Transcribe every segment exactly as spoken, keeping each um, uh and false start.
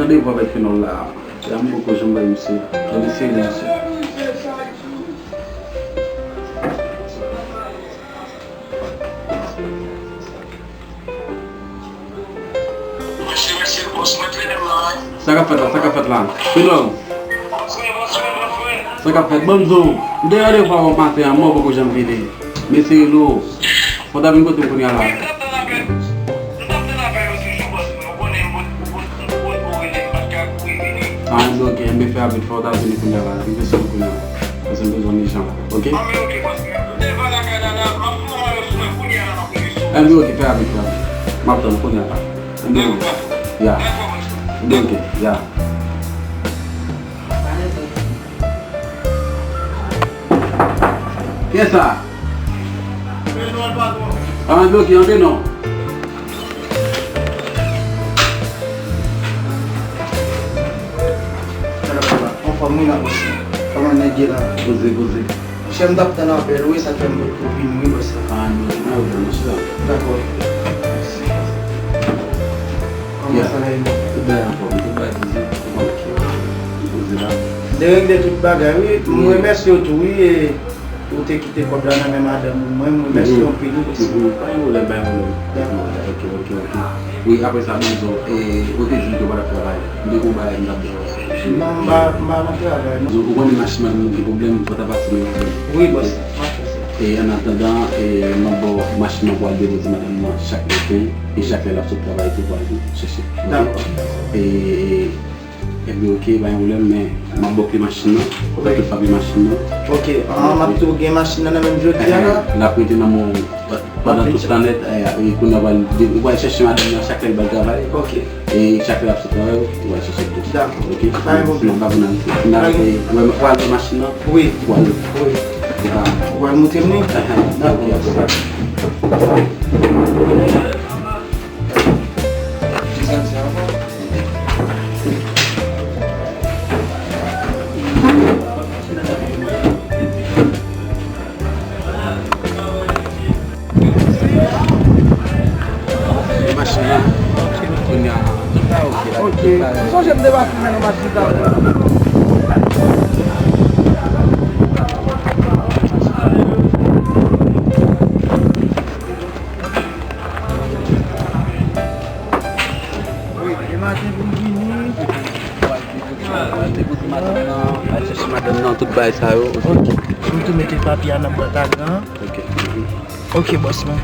Randevou avèk Fenòl la, se a m poko janm wè misye. Tande serye, mesye. Sa k ap fèt la? Sa k ap fèt la? Fenòl. Sa k ap fèt? Ban m di w, m te randevou avè w maten an, men w poko janm vini. Mesye Relo, fò w ta vin kote m kounye a la. Ah, enben, ok, enben, fè rapid, fò w ta vini kounye a la. Rive sou m kounye a la. Paske m bezwen w ijan la, ok? Enben, ok, fè rapid, fè rapid. M ap tann kounye a la. Enben, ok. Ya. Enben, ok, ya. Kiyès sa? Ann bloke, antre non. Anfòm wi la, bòs. Kòman nèg ye la? Poze, poze. Monchè, m t ap tann apèl ou, e sa k fè m potko vini wi, bòs la. Ah, non, non, non, monchè. Dakò. Kòman sa ye? Tout bagay anfòm, tout bagay poze. Kòman ki poze la? M te regle tout bagay wi. M remèsye w tou wi, e ou te kite kòb la nan men madanm ou. Mwen, m remèsye w anpil wi, bòs. Pa gen pwoblèm, pa gen pwoblèm. Dakò. Ok, ok, ok. Wi, apre sa, bon, e, ou te di m ke w pa t ap travay. M te gon bagay m t ap di w. Non, m pa, m pa nan travay, non. Ou konnen machin nan gen pwoblèm, fò ta pase nan pwoblèm. Wi, bòs, m ap fè sa. E, an atandan, e, m ap ba w machin nan pou al depoze madanm nan chak maten, e chak lè l ap sot travay tou pou al chèche. Dakò. E, e, ebyen, ok, pa gen pwoblèm, men m ap ba w kle machin nan, ou ka tout papye machin nan. Ok, ah, m ap tou gen machin nan nan men m jodi a la? L ap rete nan men w. Pandan tout planèt, e, e, kounye a, w pral de-, w pral chèche madanm nan chak lè l pral travay. Ok. E chak lè l ap sot travay, w pral chèche l tou. Dakò. Ok? Pa gen pwoblèm. Sinon, pa pou nan, pou nan, e, w pral wè machin nan? Wi. W pral. Wi. Ou pral montre m li? Dakò. Ok, apre sa. Machin nan, kounye a, tout bagay ok la. Ok. M sonje m te pa fimen nan machin sa. Wi, e maten pou m vini. Al depoze madanm nan, al chèche madanm nan, tout bagay sa yo. Ok. M tou mete papye a nan bwat a gran. Ok. Ok, bòs mwen.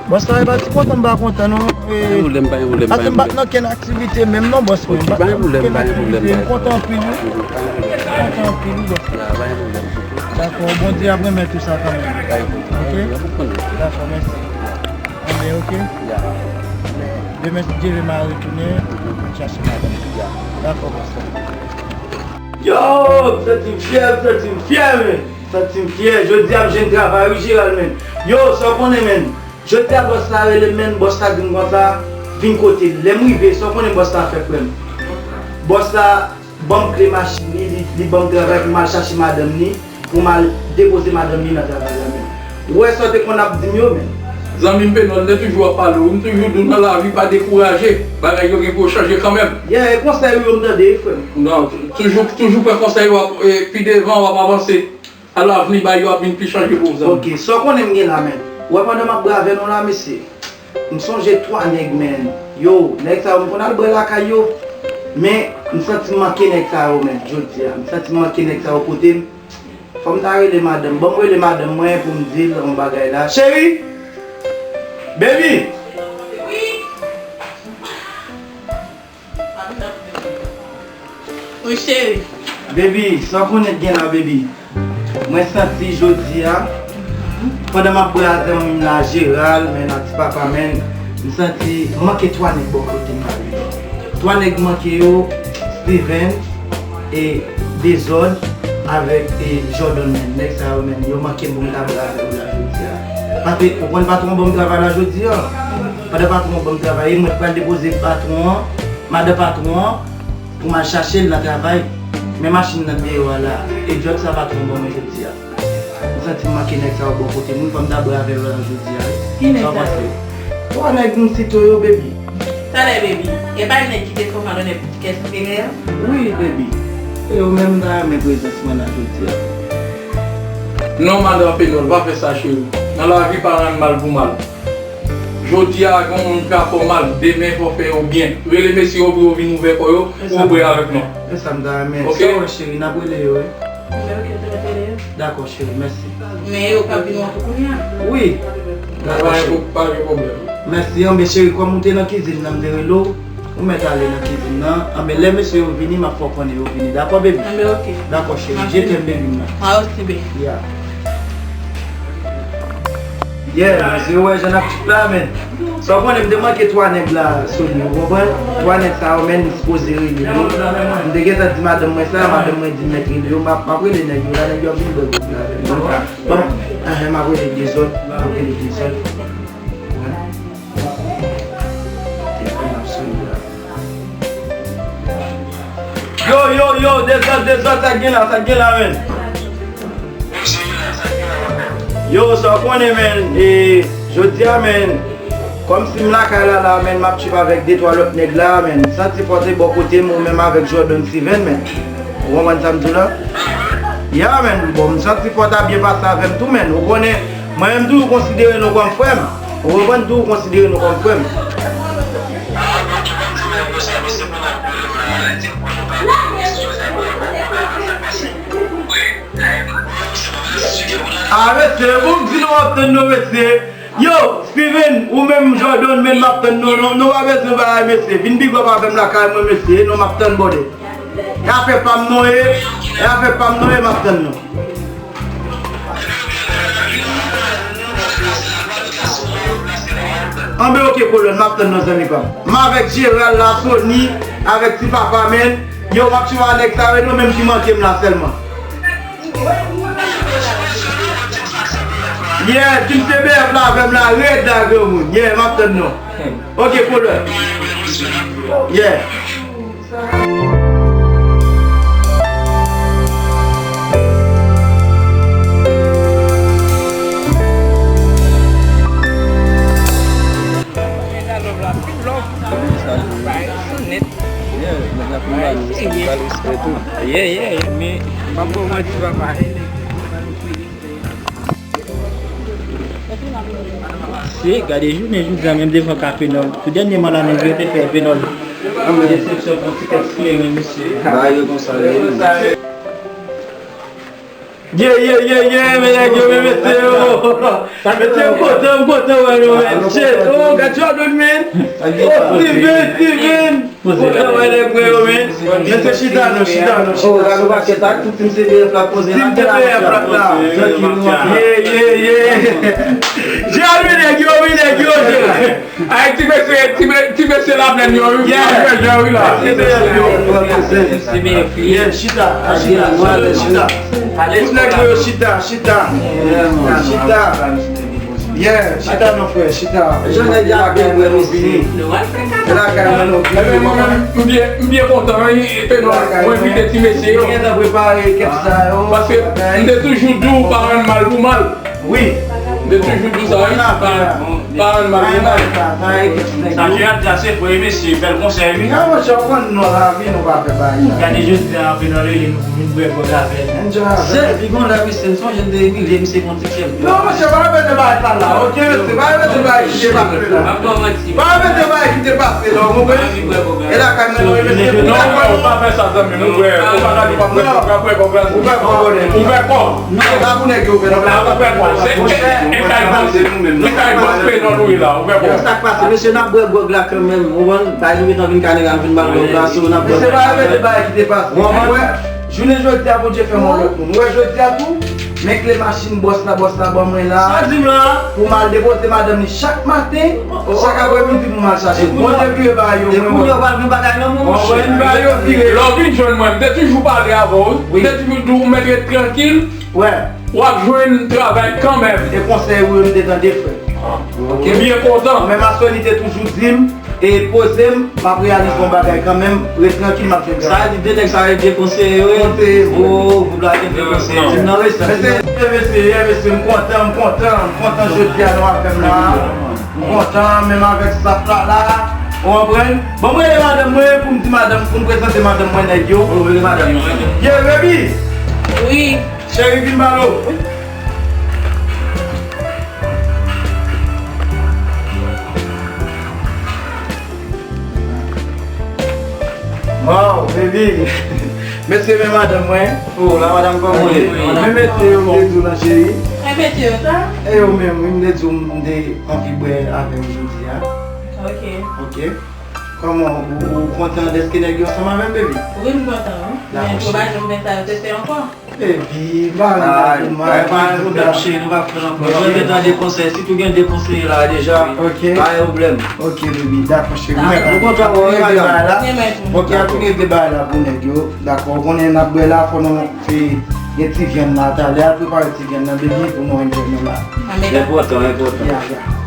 Bòs la, e pa ti kontan, m pa kontan, non. E, pa gen pwoblèm, pa gen pwoblèm, pa gen pwoblèm. Paske m pa t nan kenn aktivite menm, non, bòs mwen. Ok, pa gen pwoblèm, pa gen pwoblèm. M kontan anpil, wi. Mhm, pa gen pwoblèm. M kontan anpil, wi, bòs. Ya, pa gen pwoblèm. Dakò, Bondye ap renmen tout sa kanmenm. Pa gen pwoblèm. Ok? Ou konnen. Dakò, mèsi. Anben, ok. Ya. Men, demen, si Dye vle, m a retounen chache madanm. Ya. Dakò, bòs. Yo, m santi m fyè, m santi m fyè, men. M santi m fyè. Jodi a, m jwenn travay, wi, Jeral, men. Yo, sa w konnen, men. Jodi a, bòs la rele m, men. Bòs la di m konsa, vin kote l. Lè m rive, sa w konnen bòs la fè, frè m? Bòs la ban m kle machin li, li, li ban m travay pou m al chache madanm li, pou m al depoze madanm li nan travay la menm. Ou wè sa w te konn ap di m yo, men. Zanmi m Penòl, m te toujou ap pale w, m toujou di w nan lavi, pa dekouraje, bagay yo gen pou yo chanje kanmenm. Yeah, e konsèy ou yo m tande, wi, frè m. Non, toujou, toujou pran konsèy w ap, e, pi devan w ap avanse. Alavni, bagay yo ap vin pi chanje pou w, zanmi. Ok, sa w konnen m gen la, men. Ou wè pandan m ap brave nou la, mesye. M sonje twa nèg, men. Yo, nèg sa yo, m konn al bwè lakay yo. Men, m santi m manke nèg sa yo, men, jodi a. M santi m manke nèg sa yo kote m. Fò m ta rele madanm. Ban m rele madanm mwen pou m di l yon bagay la. Cheri! Baby! Wi. Wi, cheri. Baby, sa w konnen k gen la, baby? Mwen santi jodi a, pandan m ap bwè a zanmi m la, Jeral, men, ak ti papa, men, m santi m manke twa nèg bò kote m la, baby. Twa nèg manke yo, Steven, e Dezòd, avèk, e Jordan, men. Nèg sa yo, men, yo manke m pou m ta bwè avè yo la jodi a. Paske, ou konn patwon ban m travay la jodi a? Pandan patwon ban m travay, e mwen k pral depoze patwon an, madan patwon an, pou m al chache l nan travay. Men machin nan deyò a la, e djòb sa patwon ban mwen jodi a. M santi m manke nèg sa yo bò kote m, wi, fò m ta bwè avè yo la jodi a, wi. Ki nèg sa yo? Sa w panse? Twa nèg m site yo, baby. Talè, baby. E pa nèg ki te fè w malonèt kèk fere a? Wi, baby. E ou menm ta renmen prezans mwen nan jodi a? Non, madan Penòl, pa fè sa, cheri. Nan lavi, pa rann mal pou mal. Jodi a, gen yon moun ka fè w mal, demen, fò fè yo byen. Rele mesye yo pou yo vin ouvè kò yo, pou yo bwè avèk nou. E sa m ta renmen. Ok? Sa w wè, cheri, n ap rele yo, wi. Dakò, cheri, mèsi. Men yo p ap vin wè w pou kounye a? Wi. Dakò, cheri. Pa gen pwoblèm. Mèsi, anben, cheri, kòm ou te nan kizin nan, m te rele w, ou mèt ale nan kizin nan. Anben, lè mesye yo vini, m ap fè w konnen yo vini. Dakò, baby? Anben, ok. Dakò, cheri. Je t'aime, baby m nan. Mwen osi, baby. Yeah. Yeah, mesye, ou wè jan n ap trip la, men. Sa w konnen, m te manke twa nèg la, Sony, ou konprann? Twa nèg sa yo, men, m sipoze rele yo. M te gentan di madanm mwen sa, madanm mwen di m mèt rele yo, m ap, m ap rele nèg yo la, nèg yo ap vin bwè kout la avè m. Bon, anhen, m ap rele Dezòd, m ap rele Dezòd. Yo, yo, yo, Dezòd, Dezòd, sa k gen la, sa k gen la, men? Yo, sa w konnen, men, e, jodi a, men, kòmsi m lakay la, la, men, m ap trip avèk de twa lòt nèg la, men, m santi fò se bò kote m, ou menm avèk Jordan Steven, men. Ou konprann sa m di w la? Ya, men, bon, m santi fò ta byen pase avè m tou, men, ou konnen, mwen menm toujou konsidere nou kòm frè m. Ou konprann, toujou konsidere nou kòm frè m. A, mesye, pou m di nou ap tann nou, mesye. Yo, Steven, ou menm Jordan, men m ap tann nou, nou, nou pa bezwen bagay, mesye. Vin big up avè m lakay mwen, mesye, non, m ap tann bòdè. E afè pa m non ye, e afè pa m non ye, m ap tann nou. Anben, ok, kolòn, m ap tann nou, zanmi pa m. M avèk Jeral la, Sony, avèk Ti Papa, men, yo, m ap swiv a nèg sa yo, e nou menm ki manke m la sèlman. Yeah, Team T B F la avè m la, rèd la, granmoun. Yeah, m ap tann nou. Ok, kolòn. Yeah. Yeah, yeah, yeah, men m ap ba w manti, papa. Se, gade jounen jodi a, menm devan ka Penòl. Tou dènyèman la, nèg yo te fè Penòl desepsyon pou ti kèk kleren, mesye. Bagay yo konsa, yo. Ye, ye, ye, ye, men nèg yo, men mesye yo. Mesye, m kontan, m kontan wè nou, men. Shit, oh, gad Jordan, men. Oh, Steven, Steven. Poze la. Mwen wè nèg mwen yo, men. Mesye, chita non, chita non, chita. Oh, gade yon pakèt ak tout team T B F la poze la. Team T B F la, la. Trankil nou. Yeah, yeah, yeah. Jerry, nèg yo, wi, nèg yo, Jerry. Ay, ti mesye, ti me-, ti mesye la plèn yo, wi. Yeah. Wi, la. Team T B F yo. Yeah, chita, chita, chita, chita. Tout nèg yo chita, chita. Chita. Yeah, chita non, frè, chita. Jan nèg yo ap byen bwè, nou vini. Se lakay mwen nou vini. Ebyen, mwen menm, m byen, m byen kontan, wi, e, e, non, mwen envite ti mesye yo. Yo gentan prepare kèk sa yo. Paske m te toujou di w pa rann mal pou mal. Wi. M te toujou di w sa, wi. Pa, pa rann mal pou mal. Sa Jeral di a se vre, mesye, bèl konsèy, wi. Ya, monchè, ou konn non, lavi, nou pa fè bagay sa. Gade jodi a, anpil nan rele nou. Vin bwè gwòg avè l. Enjoy avè l. Se, li gon lè, wi, se, m sonje m te rile, misye gon ti kè. Non, monchè, pa repete bagay sa la, ok, mesye, pa repete bagay ki te pase la. M ap ba w manti. Pa repete bagay ki te pase la, ou konprann? E lakay mwen nou ye, mesye. Non, non, ou pa fè sa, zanmi m, ou bwè, ou pa ka di w pa bwè gwòg la, bwè gwòg la. Ou bwè gwòg la. Ou bwè kò. Non, se pa pou nèg yo fè, non. La, ou bwè kò. Se, e, e kay bòs, e kay bòs Penòl ou ye la, ou bwè kò. Sa k pase, mesye, n ap bwè gwòg la kanmenm, ou konprann? Bagay nou gentan vin kanera, nou vin ba l gwòg la, so n ap bwè. Mesye, pa repete bagay ki te pase. Ou konprann? Jounen jodi a, Bondye fè m yon lòt moun. Ou wè jodi a tou, men kle machin bòs la, bòs la ban mwen la. Sa di m la? Pou m al depoze madanm li chak maten, chak apremidi pou m al chache. Bondye vire ba yo mwen. Depi kounye a, w pral gen bagay nan men w, monchè. Lè w vin jwenn mwen, m te toujou pale avè w. Wi. M te toujou di w, ou mèt ret trankil. Wè. W ap jwenn travay kanmenm. E konsèy ou yo m te tande, frè. Ok. M byen kontan. Mwen menm a Sony te toujou di m, e poze m, m ap reyalize yon bagay kanmenm, ret trankil, m ap jwenn travay. Sa vle di de nèg sa yo byen konseye, wi. Konseye m. Oh, gwoup la te byen konseye. Di m nan respè. Mesye, mesye, mesye, m kontan, m kontan, m kontan jodi a nou avè m la. M kontan, menm avèk staff la la. Ou konprann? Bon, mwen rele madanm mwen pou m di madanm, pou m prezante madanm mwen nèg yo. Ou rele madanm mwen. Yeah, baby! Wi. Cheri, vin ba nou. Wow, baby. Mesye, men madanm mwen. Oh, la madanm kòman ye? Men mesye yo, m te di w lan, cheri. E mesye yo sa? E yo menm, wi, m te di w m te anvi bwè avè w jodi a. Ok. Ok. Kòman, ou, ou kontan dèske nèg yo ansanm avè m, baby? Wi, m kontan, wi. Men, dakò, cheri. Fò pa janm fè sa yo te fè ankò. Baby, m pa vle bay pou mal. Bay pa pwoblèm, cheri, nou pa fè l ankò. Mwen gentan dekonseye, si tou gen dekonseye la deja, pa gen pwoblèm. Ok, baby, dakò, cheri. Mwen kontan wè w, madanm. Ok, ap rete bay la pou nèg yo. Dakò, ou konnen n ap bwè la, fò nou fè gen ti vyann la talè, al prepare ti vyann nan, baby, pou nou enjoy nou la. Enpòtan, enpòtan. Ya, ya.